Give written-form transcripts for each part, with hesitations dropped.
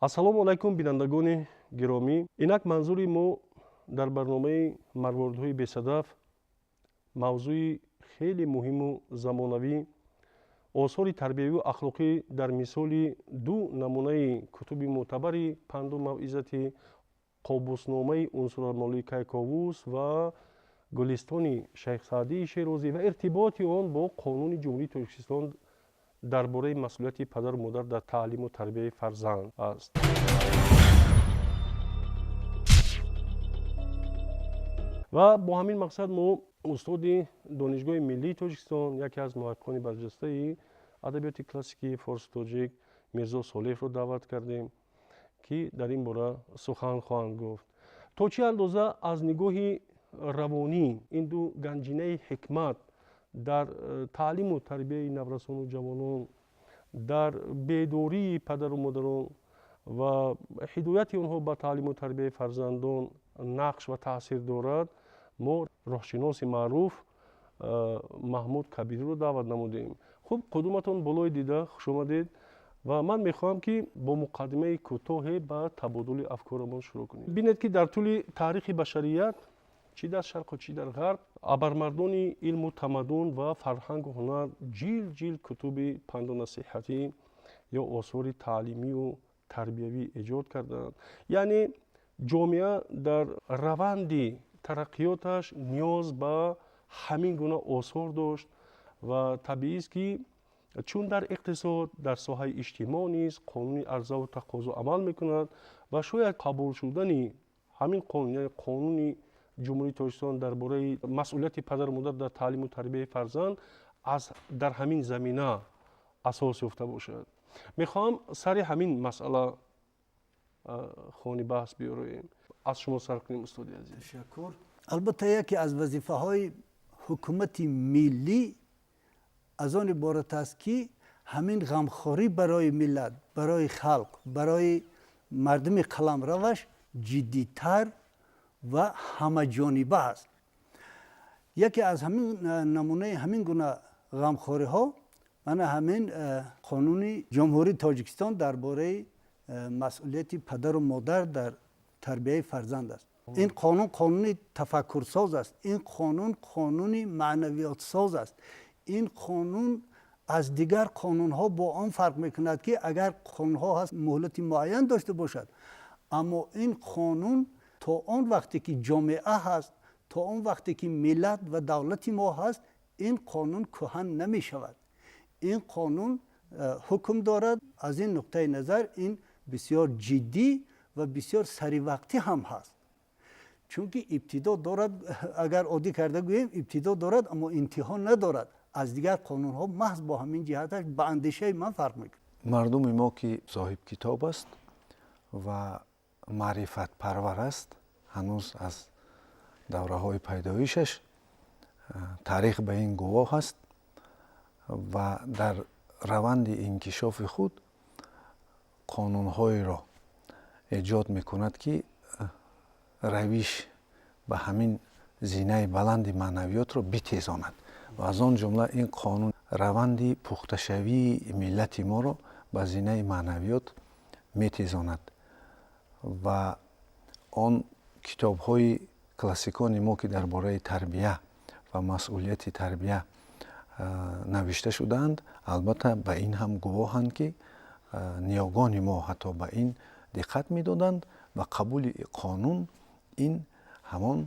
Ассалому алайкум, бинандагони гиромӣ. Инак манзури мо дар барномаи «Марворидҳои бесадаф» мавзӯи хеле муҳиму замонавӣ, осори тарбиявию ахлоқӣ дар мисоли ду намунаи кутуби мӯътабари панду мавъизатӣ, Қобусномаи Унсурулмолии Кайковус ва Гулистони Шайх Саъдии Шерозӣ ва иртиботи он бо Қонуни Ҷумҳурии Тоҷикистон дар бораи масъулияти падару модар дар таълиму тарбияи фарзанд аст. Ва бо ҳамин мақсад мо устоди Донишгоҳи миллии Тоҷикистон, яке аз муҳаққиқони барҷастаи адабиёти классикии форсу тоҷик, Мирзо Солеҳро даъват кардем, ки дар ин бора сухан хоҳанд гуфт. То чӣ андоза аз нигоҳи равонӣ ин ду ганҷинаи ҳикмат дар таълиму тарбияи наврасону ҷавонон, дар бедории падару модарон ва ҳидояти онҳо ба таълиму тарбияи фарзандон нақш ва таъсир дорад, мо роҳшиноси маъруф Маҳмуд Кабириро даъват намудем. Хуб, қудуматон болои дида, хушомадед, ва ман мехоҳам, ки бо муқаддимаи кӯтоҳе ба табодули афкорамон шурӯъ кунем. Бинед, ки дар тӯли таърихи башарият, чӣ дар шарқу чӣ дар ғарб, абармардони илму тамаддун ва фарҳангу ҳунар ҷил ҷил кутуби панду насиҳатӣ ё осори таълимию тарбиявӣ эҷод карданд. Яъне ҷомеа дар раванди тараққиёташ ниёз ба ҳамин гуна осор дошт ва табиист, ки чун дар иқтисод, дар соҳаи иҷтимоъ низ қонуни арзаву тақозо амал мекунад ва шояд қабул шудани ҳамин қонун, яъне Қонуни Ҷумҳурии Тоҷикистон дар бораи масъулияти падару модар дар таълиму тарбияи фарзанд, аз дар ҳамин замина асос ёфта бошад. Мехоҳам сари ҳамин масъала хони баҳс биёроем. Аз шумо сар кунем, устоди азиз. Ташаккур. Албатта, яке аз вазифаҳои ҳукумати миллӣ аз он иборат аст, ки ҳамин ғамхорӣ барои миллат, барои халқ, барои мардуми қаламраваш ҷиддитар ва ҳамаҷониба аст. Яке аз ҳамин намунаи ҳамин гуна ғамхориҳо мана ҳамин Қонуни Ҷумҳурии Тоҷикистон дар бораи масъулияти падару модар дар тарбияи фарзанд аст. Ин қонун қонуни тафаккурсоз аст, ин қонун қонуни маънавиётсоз аст. Ин қонун аз дигар қонунҳо бо он фарқ мекунад, ки агар қонунҳо ҳаст, муҳлати муайян дошта бошад, аммо ин қонун то он вақте ки ҷомеа ҳаст, то он вақте ки миллат ва давлати мо ҳаст, ин қонун кӯҳан намешавад, ин қонун ҳукм дорад. Аз ин нуқтаи назар ин бисёр ҷиддӣ ва бисёр саривақтӣ ҳам ҳаст, чунки ибтидо дорад, агар оддӣ карда гӯем, ибтидо дорад, аммо интиҳо надорад. Аз дигар қонунҳо маҳз бо ҳамин ҷиҳаташ ба андешаи ман фарқ мекунад. Мардуми мо, ки соҳибкитоб аст ва маърифатпарвар аст, ҳанӯз аз давраҳои пайдоишаш таърих ба ин гувоҳ аст, ва дар раванди инкишофи худ қонунҳоеро эҷод мекунад, ки равиш ба ҳамин зинаи баланди маънавиётро битезонад, ва аз он ҷумла ин қонун раванди пухташавии миллати моро ба зинаи маънавиёт метезонад. Ва он китобҳои классикони мо, ки дар бораи тарбия ва масъулияти тарбия навишта шудаанд, албатта, ба ин ҳам гувоҳанд, ки ниёгони мо ҳатто ба ин диққат медоданд ва қабули қонун ин ҳамон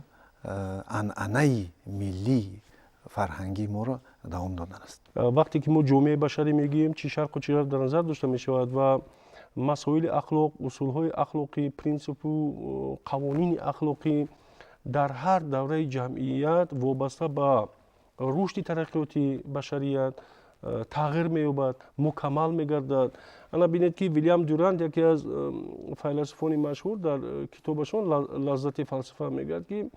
анъанаи миллии фарҳангии моро давом додан аст. Вақте ки мо ҷомеаи башарӣ мегӯем, чӣ шарқу чӣ ғарб дар назар дошта мешавад ва масоили ахлоқ, усулҳои ахлоқӣ, принсипу қавонини ахлоқӣ дар ҳар давраи ҷамъият вобаста ба рушди тараққиёти башарият тағйир меёбад, мукаммал мегардад. Ана бинед, ки Вилям Дюрант, яке аз файласуфони машҳур, дар китобашон «Лаззати фалсафа» мегӯяд, ки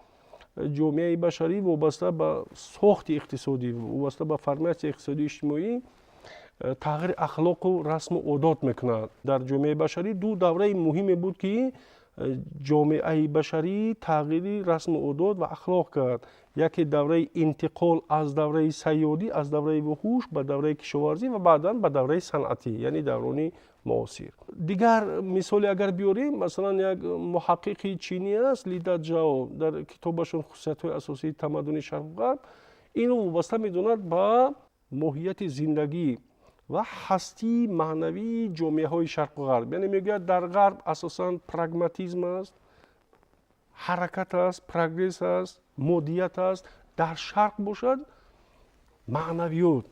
ҷомеаи башарӣ вобаста ба сохти иқтисодӣ, вобаста ба форматсияи иқтисодию иҷтимоӣ тағйири ахлоқу расму одот мекунад. Дар ҷомеаи башарӣ ду давраи муҳиме буд, ки Ҷомеаи башарӣ тағйири расму одот ва ахлоқ кард. Яке давраи интиқол аз давраи сайёдӣ, аз давраи вуҳуш ба давраи кишоварзӣ ва баъдан ба давраи санъатӣ, яъне даврони муосир. Дигар мисоле агар биёрем, масалан, як муҳаққиқи чинӣ аст, Лида Ҷао, дар китобашон «Хусусиятҳои асосии тамаддуни Шарқу Ғарб» инро вобаста медонад ба моҳияти зиндагӣ ва ҳастии маънавии ҷомеаҳои Шарқу Ғарб. Яъне мегӯяд, дар Ғарб асосан прагматизм аст, ҳаракат аст, прогресс аст, моддият аст, дар Шарқ бошад, маънавиёт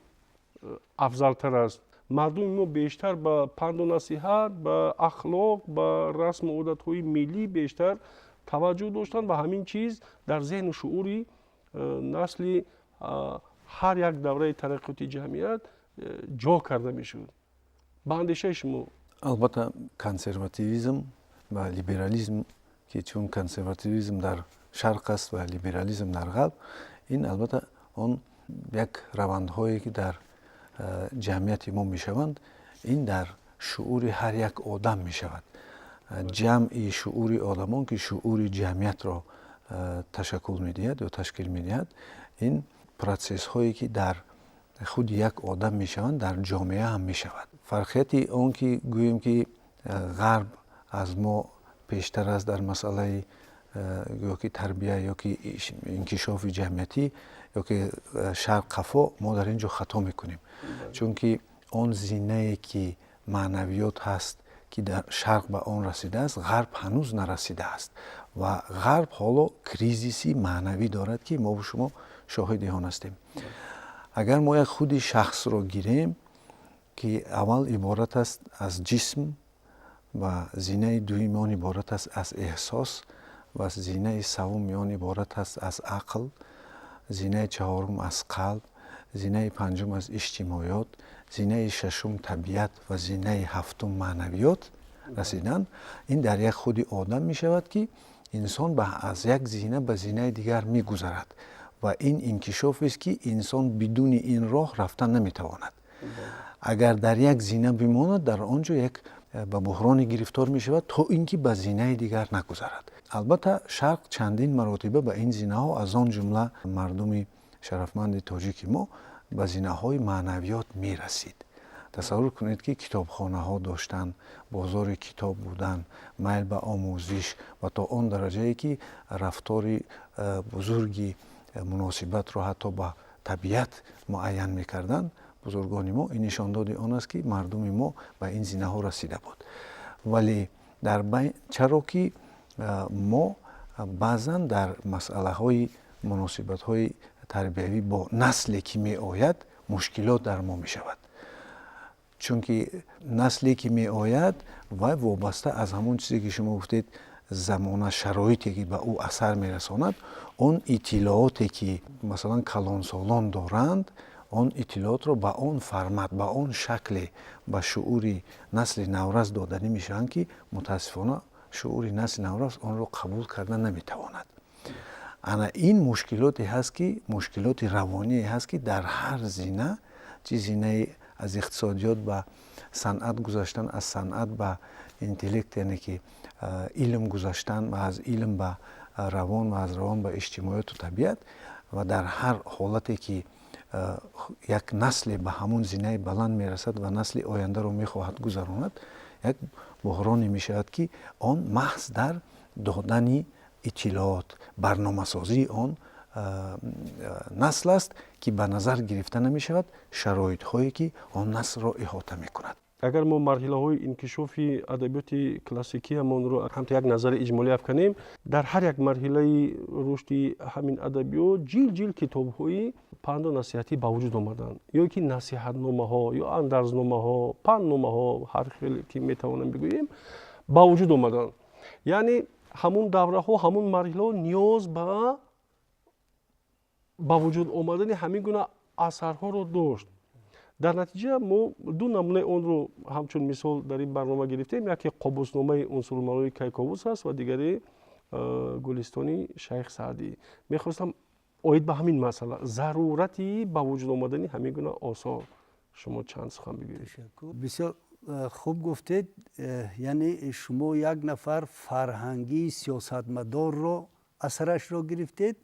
афзалтар аст. Мардуми мо бештар ба панду насиҳат, ба ахлоқ, ба расму одатҳои миллӣ бештар таваҷҷӯҳ доштанд ва ҳамин чиз дар зеҳну шуури насли ҳар як давраи тараққиёти ҷамъият ҷо карда мешуд. Ба андешаи шумо? Албатта, консервативизм ва либерализм, ки чун консервативизм дар Шарқ аст ва либерализм дар Ғарб, ин албатта он як равандҳое, ки дар ҷамъияти мо мешаванд, ин дар шуури ҳар як одам мешавад. Ҷамъи шуури одамон, ки шуури ҷамъиятро ташаккул медиҳад ё ташкил медиҳад, ин процессҳое, ки дар худи як одам мешаванд, дар ҷомеа ҳам мешавад. Фарқияти он, ки гӯем, ки Ғарб аз мо пештар аст дар масъалаи ё ки тарбия, ё ки инкишофи ҷамъиятӣ, ё ки Шарқ қафо, мо дар ин ҷо хато мекунем, чунки он зинае, ки маънавиёт ҳаст, ки дар Шарқ ба он расидааст, Ғарб ҳанӯз нарасидааст ва Ғарб ҳоло кризиси маънавӣ дорад, ки мову шумо шоҳиди он ҳастем. Агар мо як худи шахсро гирем, ки аввал иборат аст аз ҷисм ва зинаи дуюми он иборат аст аз эҳсос ва зинаи саввуми он иборат аст аз ақл, зинаи чаҳорум аз қалб, зинаи панҷум аз иҷтимоёт, зинаи шашум табиат ва зинаи ҳафтум маънавиёт расидан, ин дар як худи одам мешавад, ки инсон аз як зина ба зинаи дигар мегузарад ва ин инкишофест, ки инсон бидуни ин роҳ рафтан наметавонад. Агар дар як зина бимонад, дар он ҷо як ба буҳроне гирифтор мешавад, то ин ки ба зинаи дигар нагузарад. Албатта, Шарқ чандин маротиба ба ин зинаҳо, аз он ҷумла мардуми шарафманди тоҷики мо, ба зинаҳои маънавиёт мерасид. Тасаввур кунед, ки китобхонаҳо доштанд, бозори китоб буданд, майл ба омӯзиш ва то он дараҷае, ки рафтори бузурги муносибатро ҳатто ба табиат муайян мекарданд бузургони мо. Ин нишондоди он аст, ки мардуми мо ба ин зинаҳо расида буд. Вале дар байн чаро ки мо баъзан дар масъалаҳои муносибатҳои тарбиявӣ бо насле, ки меояд, мушкилот дар мо мешавад? Чунки насле, ки меояд, вай вобаста аз ҳамон чизе, ки шумо гуфтед, замона, шароите, ки ба ӯ асар мерасонад, он иттилооте, ки масалан калонсолон доранд, он иттилоотро ба он формат, ба он шакле ба шуури насли наврас доданӣ мешаванд, ки мутаассифона шуури насли наврас онро қабул карда наметавонад. Ана ин мушкилоте ҳаст, ки мушкилоти равоние ҳаст, ки дар ҳар зина, чи зинаи аз иқтисодиёт ба санъат гузаштан, аз санъат ба интеллект, яъне ки илм гузаштан ва аз илм ба равон ва аз равон ба иҷтимоиёту табиат, ва дар ҳар ҳолате, ки як насле ба ҳамон зинаи баланд мерасад ва насли ояндаро мехоҳад гузаронад, як буҳроне мешавад, ки он маҳз дар додани иттилоот, барномасозии он насл аст, ки ба назар гирифта намешавад шароитҳое, ки он наслро иҳота мекунад. Агар мо марҳилаҳои инкишофи адабиёти классикиамонро ҳамто як назари иҷмолӣ афканем, дар ҳар як марҳилаи рушди ҳамин адабиёт ҷил ҷил китобҳои панду насиҳатӣ ба вуҷуд омаданд, ё ки насиҳатномаҳо, ё андарзномаҳо, пандномаҳо, ҳар хеле ки метавонем бигӯем, ба вуҷуд омаданд. Яъне ҳамун давраҳо, ҳамун марҳилаҳо ниёз ба вуҷуд омадани ҳамин гуна асарҳоро дошт. Дар натиҷа мо ду намунаи онро ҳамчун мисол дар ин барнома гирифтем: яке Қобусномаи Унсурулмалои Кайковус аст ва дигаре Гулистони Шайх Саъдӣ. Мехостам оид ба ҳамин масъала, зарурати ба вуҷуд омадани ҳамин гуна осор, шумо чанд сухан бигӯед. Бисёр Хуб гуфтед, яъне шумо як нафар фарҳангии сиёсатмадорро асарашро гирифтед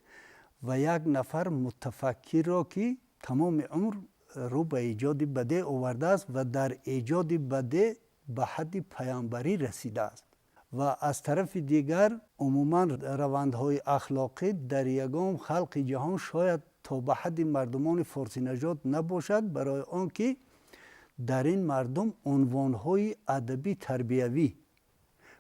ва як нафар мутафаккирро, ки тамоми умр рӯ ба эҷоди бадеъ овардааст ва дар эҷоди бадеъ ба ҳадди паямбарӣ расидааст. Ва аз тарафи дигар, умуман равандҳои ахлоқӣ дар ягон халқи ҷаҳон шояд то ба ҳадди мардумони форсинажод набошад, барои он ки дар ин мардум унвонҳои адабӣ тарбиявӣ,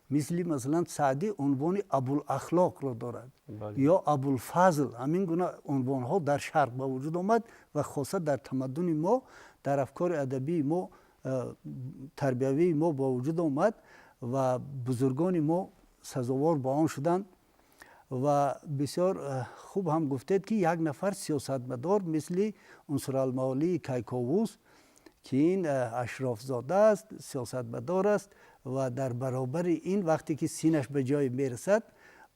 мисли масалан Саъдӣ унвони Абулахлоқро дорад ё Абулфазл, ҳамин гуна унвонҳо дар Шарқ ба вуҷуд омад ва хоса дар тамаддуни мо, дар афкори адабии мо, тарбиявии мо ба вуҷуд омад ва бузургони мо сазовор ба он шуданд. Ва бисёр хуб ҳам гуфтед, ки як нафар сиёсатмадор мисли Унсуралмаволии Кайковус, ки ин ашрофзода аст, сиёсатмадор аст ва дар баробари ин вақте ки синаш ба ҷое мерасад,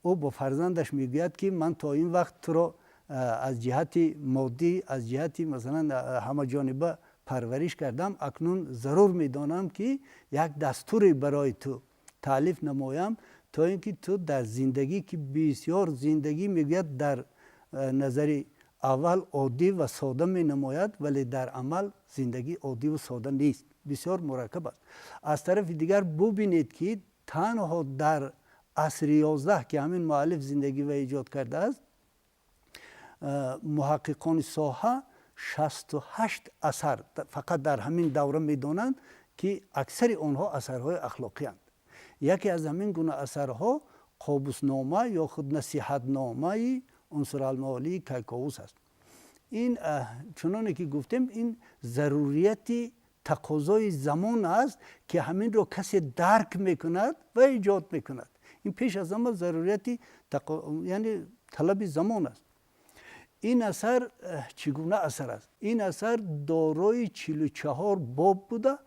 ӯ бо фарзандаш мегӯяд, ки ман то ин вақт туро аз ҷиҳати моддӣ, аз ҷиҳати масалан ҳамаҷониба парвариш кардам, акнун зарур медонам, ки як дастуре барои ту таълиф намоям, то ин ки ту дар зиндагӣ, ки бисёр зиндагӣ, мегӯяд, дар назари аввал оддӣ ва сода менамояд, вале дар амал зиндагӣ оддиву сода нест, бисёр мураккаб аст. Аз тарафи дигар бубинед, ки танҳо дар асри 11, ки ҳамин муаллиф зиндагӣ ва эҷод кардааст, муҳаққиқони соҳа 68 асар фақат дар ҳамин давра медонанд, ки аксари онҳо асарҳои ахлоқиянд. Яке аз ҳамин гуна асарҳо Қобуснома ё худ Насиҳатномаи Унсуралмаволии Кайковус аст. Ин, чуноне ки гуфтем, ин зарурияти тақозои замон аст, ки ҳаминро касе дарк мекунад ва эҷод мекунад. Ин пеш аз ҳама зарурияти, яъне талаби замон аст. Ин асар чӣ гуна асар аст? Ин асар дорои 44 боб буда,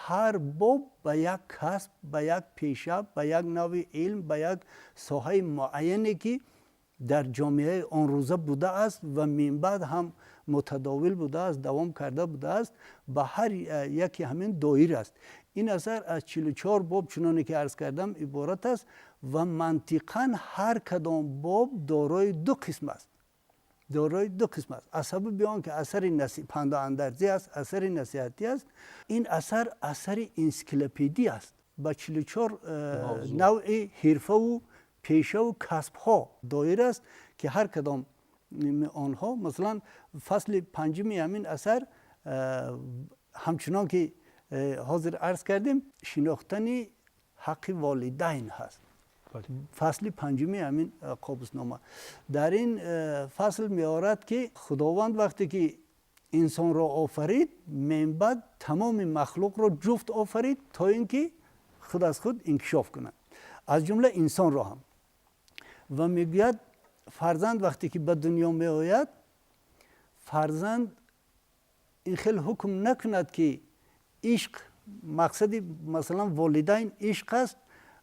ҳар боб ба як касб, ба як пеша, ба як навъи илм, ба як соҳаи муайяне, ки дар ҷомеаи он рӯза будааст ва минбаъд ҳам мутадовил будааст, давом карда будааст, ба ҳар яке ҳамин доир аст. Ин асар аз 44 боб, чуноне ки арз кардам, иборат аст ва мантиқан ҳар кадом боб дорои ду қисм аст, аз сабаби он ки асари панду андарзӣ аст, асари насиҳатӣ аст. Ин асар асари энсиклопедӣ аст, ба 44 навъи ҳирфаву пешаву касбҳо доир аст, ки ҳар кадом онҳо, масалан, фасли панҷуми ҳамин асар, ҳамчунон ки ҳозир арз кардем, шинохтани ҳаққи волидайн ҳаст. Фасли панҷуми ҳамин Қобуснома. Дар ин фасл меорад, ки Худованд вақте ки инсонро офарид, минбаъд тамоми махлуқро ҷуфт офарид, то ин ки худ аз худ инкишоф кунад, аз ҷумла инсонро ҳам. Ва мегӯяд, фарзанд вақте ки ба дунё меояд, фарзанд ин хел ҳукм накунад, ки ишқ мақсади масалан волидайн ишқ аст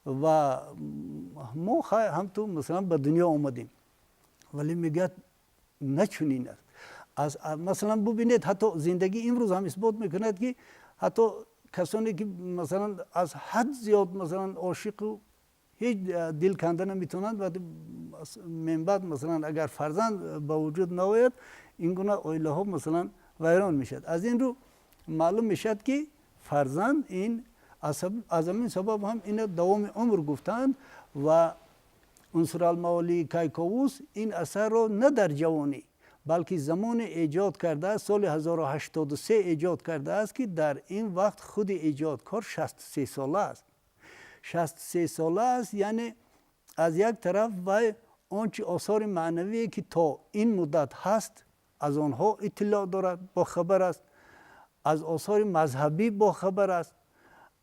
ва мо ҳамту масалан ба дунё омадем. Вале мегӯяд, начунин аст. Масалан, бубинед, ҳатто зиндагӣ имрӯз ҳам исбот мекунад, ки ҳатто касоне ки масалан аз ҳад зиёд масалан ошиқу ҳеҷ дил канда наметавонанд ва минбаъд масалан агар фарзанд ба вуҷуд наояд, ин гуна оилаҳо масалан вайрон мешавад. Аз ин рӯ маълум мешавад, ки фарзанд ин аз ҳамин сабаб ҳам ина давоми умр гуфтаанд. Ва Унсуралмаволии Кайковус ин асарро на дар ҷавонӣ, балки замоне эҷод кардааст, соли 1083 эҷод кардааст, ки дар ин вақт худи эҷодкор 63 сола аст, 63 сола аст. Яъне аз як тараф вай он чи осори маънавие, ки то ин муддат ҳаст, аз онҳо иттилоъ дорад, бохабар аст, аз осори мазҳабӣ бохабар аст,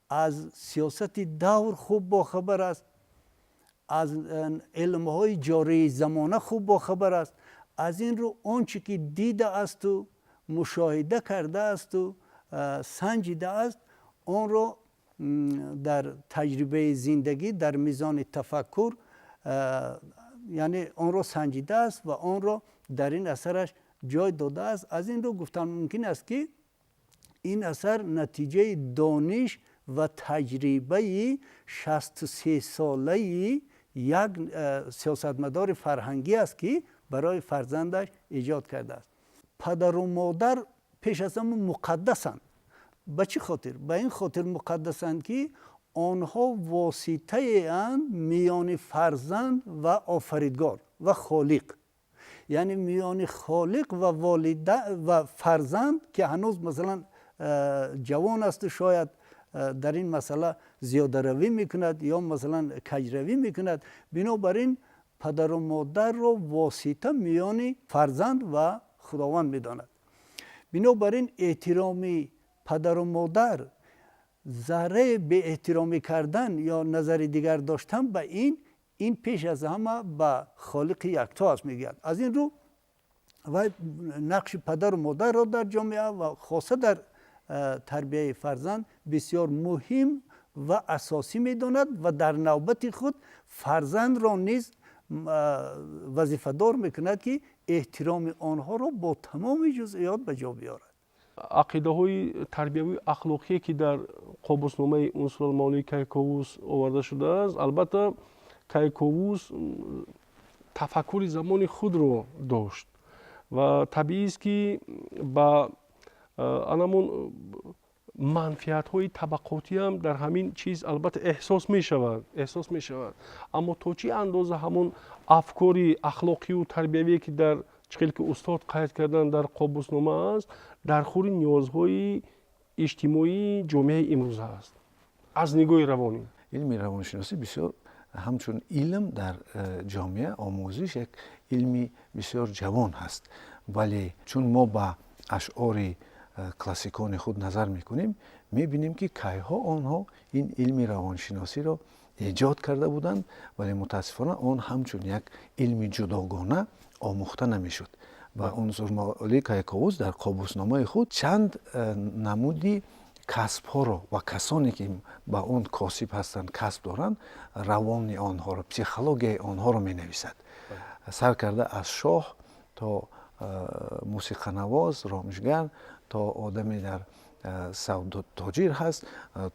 аз сиёсати давр хуб бохабар аст, аз илмҳои ҷории замона хуб бохабар аст. Аз ин рӯ он чӣ ки дидаасту мушоҳида кардаасту санҷидааст, онро дар таҷрибаи зиндагӣ, дар мизони тафаккур, яъне онро санҷидааст ва онро дар ин асараш ҷой додааст. Аз ин рӯ гуфтан мумкин аст, ки ин асар натиҷаи дониш ва таҷрибаи 63-солаи як сиёсатмадори фарҳангӣ аст, ки барои фарзандаш эҷод кардааст. Падару модар пеш аз ҳама муқаддасанд. Ба чӣ хотир? Ба ин хотир муқаддасанд, ки онҳо воситаеанд миёни фарзанд ва офаридгор ва холиқ, яъне миёни холиқ ва волида ва фарзанд, ки ҳанӯз, масалан, ҷавон асту шояд дар ин масъала зиёдаравӣ мекунад ё, масалан, каҷравӣ мекунад. Бинобар ин падару модарро восита миёни фарзанд ва Худованд медонад. Бинобар ин эҳтироми падару модар, зарраи беэҳтиромӣ кардан ё назари дигар доштан ба ин пеш аз ҳама ба холиқи якто аст, мегӯяд. Аз ин рӯ вай нақши падару модарро дар ҷомеа ва хоса дар тарбияи фарзанд бисёр муҳим ва асосӣ медонад ва дар навбати худ фарзандро низ вазифадор мекунад, ки эҳтироми онҳоро бо тамоми ҷузъиёт ба ҷо биёрад. Ақидаҳои тарбиявии ахлоқие, ки дар Қобусномаи Унсурулмавлои Кайковус оварда шудааст, албатта, Кайковус тафаккури замони худро дошт ва табиист, ки ба анамун манфиатҳои табақотиам дар ҳамин чиз албатта эҳсос мешавад. Аммо то чӣ андоза ҳамун афкори ахлоқию тарбиявие, ки дар чӣ хел ки устод қайд кардан, дар Қобуснома аст, дар хури ниёзҳои иҷтимоии ҷомеаи имрӯза аст аз нигоҳи равонӣ? Илми равоншиносӣ бисёр ҳамчун илм дар ҷомеа омӯзиш як илми бисёр ҷавон ҳаст, вале чун мо ба ашъори классикони худ назар мекунем, мебинем, ки кайҳо онҳо ин илми равоншиносиро эҷод карда буданд, вале мутаассифона он ҳамчун як илми ҷудогона омӯхта намешуд. Ва Унсурмавлои Кайковус дар Қобусномаи худ чанд намуди касбҳоро ва касоне ки ба он косиб ҳастанд, касб доранд, равони онҳоро, психологияи онҳоро менависад, сар карда аз шоҳ то мусиқанавоз, ромишгар, то одаме дар савдотоҷир ҳаст,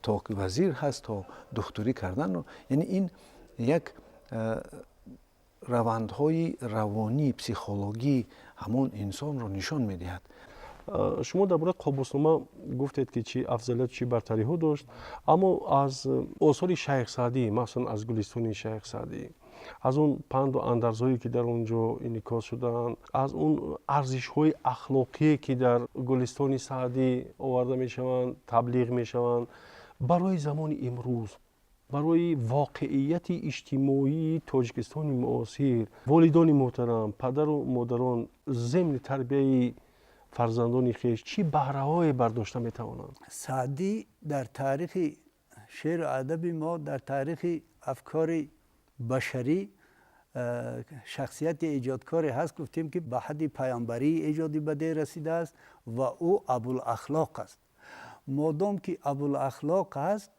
то вазир ҳаст, то духтурӣ карданро. Яъне ин як равандҳои равонӣ, психологии ҳамон инсонро нишон медиҳад. Шумо дар бораи Қобуснома гуфтед, ки чӣ афзалият, чӣ бартариҳо дошт, аммо аз осори Шайх Саъдӣ, махсусан аз Гулистони Шайх Саъдӣ, аз он панду андарзҳое, ки дар он ҷо инъикос шудаанд, аз он арзишҳои ахлоқие, ки дар Гулистони Саъдӣ оварда мешаванд, таблиғ мешаванд, барои замони имрӯз, барои воқеияти иҷтимоии Тоҷикистони муосир, волидони муҳтарам, падару модарон зимни тарбияи фарзандони хеш чӣ баҳраҳое бардошта метавонанд? Саъдӣ дар таърихи шеъру адаби мо, дар таърихи афкори башарӣ шахсияти эҷодкоре ҳаст. Гуфтем, ки ба ҳадди паёмбарии эҷоди бадеъ расидааст ва ӯ абулахлоқ аст. Модом ки абулахлоқ аст,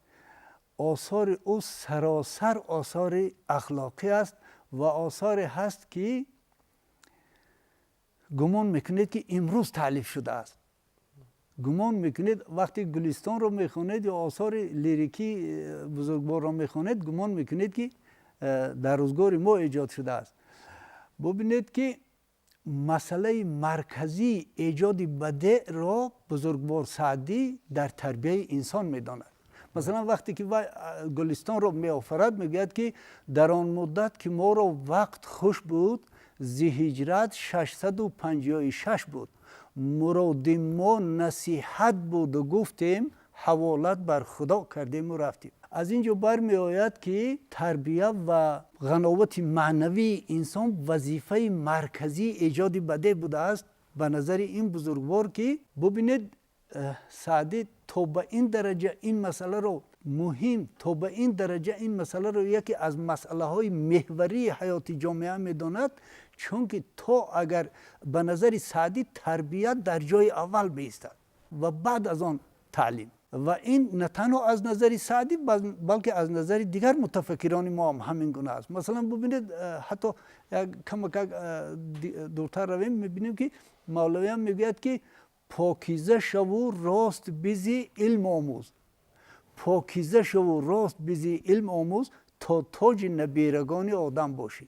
осори ӯ саросар осори ахлоқӣ аст ва осоре ҳаст, ки гумон мекунед, ки имрӯз таълиф шудааст. Гумон мекунед, вақте Гулистонро мехонед ё осори лирикии бузургворро мехонед, гумон мекунед, ки дар рӯзгори мо эҷод шудааст. Бубинед, ки масъалаи марказии эҷоди бадеъро бузургвор Саъдӣ дар тарбияи инсон медонад. Масалан, вақте ки вай Гулистонро меофарад, мегӯяд, ки дар он муддат, ки моро вақт хуш буд, зи ҳиҷрат 656 буд, муроди мо насиҳат буду гуфтем, ҳаволат бар Худо кардему рафтем. Аз ин ҷо бармеояд, ки тарбия ва ғановати маънавии инсон вазифаи марказии эҷоди бадеъ будааст ба назари ин бузургвор. Ки бубинед, Саъдӣ то ба ин дараҷа ин масъаларо муҳим, то ба ин дараҷа ин масъаларо яке аз масъалаҳои меҳварии ҳаёти ҷомеа медонад, чунки то агар ба назари Саъдӣ тарбият дар ҷои аввал меистад ва баъд аз он таълим. Ва ин на танҳо аз назари Саъдӣ, балки аз назари дигар мутафаккирони мо ҳам ҳамин гуна аст. Масалан, бубинед, ҳатто як камакак дуртар равем, мебинем, ки Мавлавиам мегӯяд, ки покиза шаву рост бизи, илм омӯз. Покиза шаву рост бизӣ, илм омӯз, то тоҷи набирагони одам бошӣ.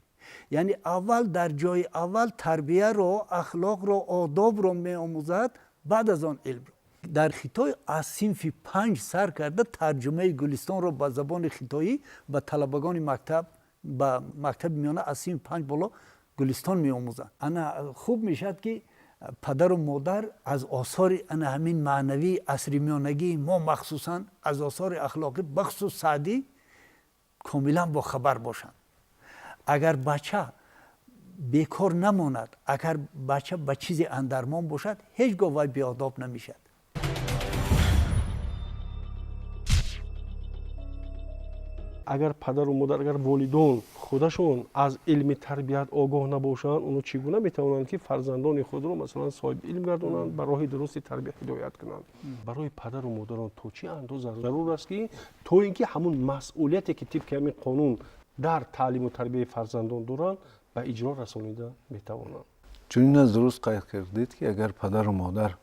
Яъне аввал, дар ҷои аввал тарбияро, ахлоқро, одобро меомӯзад, баъд аз он илмро. Дар Хитой аз синфи 5 сар карда тарҷумаи Гулистонро ба забони хитоӣ ба талабагони мактаб, ба мактаби миёна аз синфи 5 боло Гулистон меомӯзанд. Ана хуб мешавад, ки падару модар аз осори ана ҳамин маънавии асри миёнагии мо, махсусан аз осори ахлоқӣ, бахусус Саъдӣ, комилан бохабар бошанд. Агар бача бекор намонад, агар бача ба чизе андармон бошад, ҳеҷ гоҳ вай беодоб намешавад. Агар падару модар, агар волидон худашон аз илми тарбият огоҳ набошанд, онҳо чӣ гуна метавонанд, ки фарзандони худро, масалан, соҳиби илм гардонанд, ба роҳи дурусти тарбият ҳидоят кунанд? Барои падару модарон то чӣ андоза зарур аст, ки то ин ки ҳамун масъулияте, ки тибқи ҳамин қонун дар таълиму тарбияи фарзандон доранд, ба иҷро расонида метавонанд? Чунин аст, дуруст қайд кардед, ки агар падару модар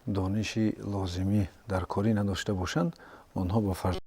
дониши лозимӣ дар корӣ надошта бошанд, онҳо ба фарзанд